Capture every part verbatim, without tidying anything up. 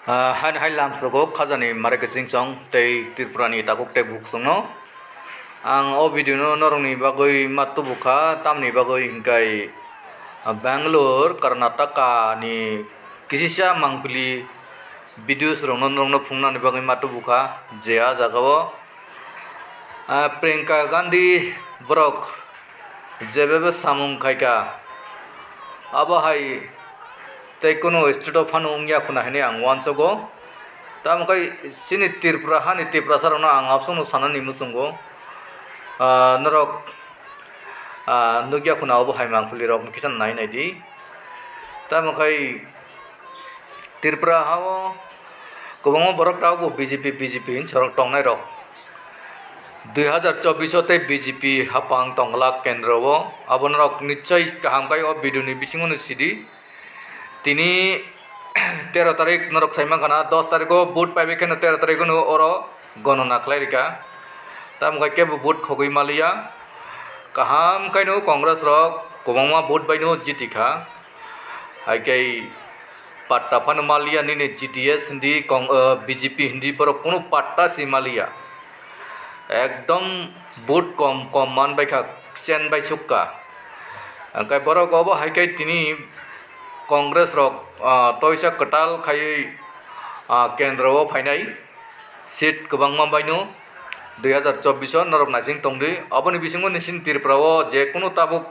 Ah, hai, hai lamsrogo khajani mare khe chingchong tei Tripurani takhuk tei bukhuk chwngno. Ang o video no norokni bagwi ma tubukha, tamni bagwi hinkhe, ah, Bangalore, Karnataka ni kisisa mangpili videos rokno norokno phungnani bagwi ma tubukha, je ah jagao, ah, Priyanka Gandhi borok jebebe samung khaikha, abo hai tei kunu state o phano wngya khuna hinwi ang uansugo. Tamo khe chini Tripura hani Tiprasa rokno ang absongno sanani muchungo. Ah, norok, ah, nukya khuna obo hai mangpili rok kisa nai nai di. Tamo khe Tripura hao kwbangma borok tabukbo B J P, B J P hinwi sorok tongnai rok. Dui hazar chobbish o tei B J P hapang tongglak kendro o. Abo norok nichoi kaham khai o video ni bisingo no sidi. Tini tero tarik norok sai mankha na, dos tarik o vote paibai kheno tero tarik o no oro gonona khlai rikha. Tamo khe kebo vote khogwi maliya. Kaham khaino Congress rok kwbangma vote bai no jiti kha. Hai khe patta phano maliya nini G T S hindi, Cong-, eh, B J P hindi borok kunu patta si maliya. Ekdom vote kom kom man bai kha, chen bai sukka. Hwnkhe borok obo hai khe tini Congress rok, ah, toisa kwtal khaiwi, ah, kendro o phainai seat kwbangma baino dui hazar chobbish o norok naising tongdi. Aboni bisingo nisini Tripura o je kunu tabuk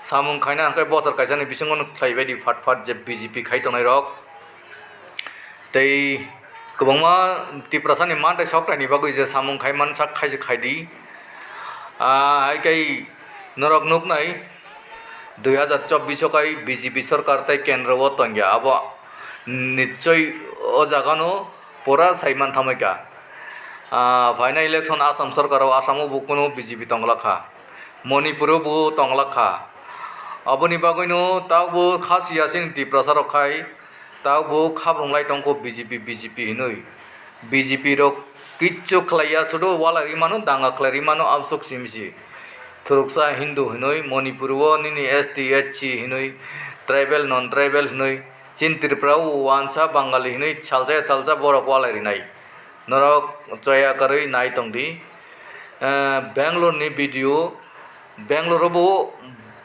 samung khaina hwnkhe bosor kaisani bisingo no khlaibaidi phat phat je B J P khai tongnai rok. Tei kwbangma Tiprasani mantai sokrai ni bagwi je samung khai mansak khai se khai di. Ah, hai khe norok nuknai dui hazar chobbish o khai B J P sorkar tei kendro o tongya, abo nichoi o jaga no pura sai man thamai kha. Ah, phaina election Assam sorkar o, Assam o bo kunu B J P tongla kha, Manipur o bo tongla kha. Aboni bagwi no tabuk bo khasi yasing Tiprasa rok khai tabuk bo khabrung lai tongkho B J P, B J P hinwi. B J P rok kichu khlaiya, sudu walai ri mano, danga khlai ri mano, absuk simsi. Thuruksa Hindu hinwi, Manipur o nini S T, S C hinwi, tribal, non tribal hinwi, chin Tripura o wansa Bangali hinwi salsa salsa borok walai rinai. Norok choya karwi nai tongdi. Eh, Bangalore ni video, Bangalore o bo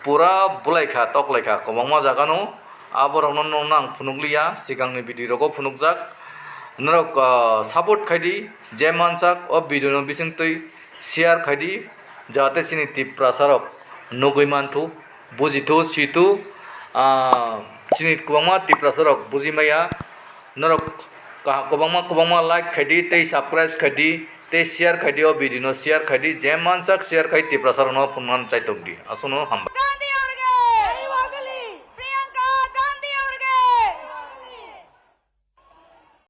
pura bulaikha, toklaikha kwbangma jaga no. Aborokno nokno ang phunukliya, swkangni video rogo phunukjak. Norok, ah, support khaidi, je mansak o video no bisingtwi share khaidi, jahate chini Tiprasa rok nugwi manthu, bujithu, sithu, ah, chini kwbangma Tiprasa rok buji maya. Norok kaha-, kwbangma, kwbangma like khaidi tei subscribe khaidi tei share khaidi, o video no share khaidi, je mansak share khai Tiprasa rokno phunukna chaitokdi. Aswkno hambai.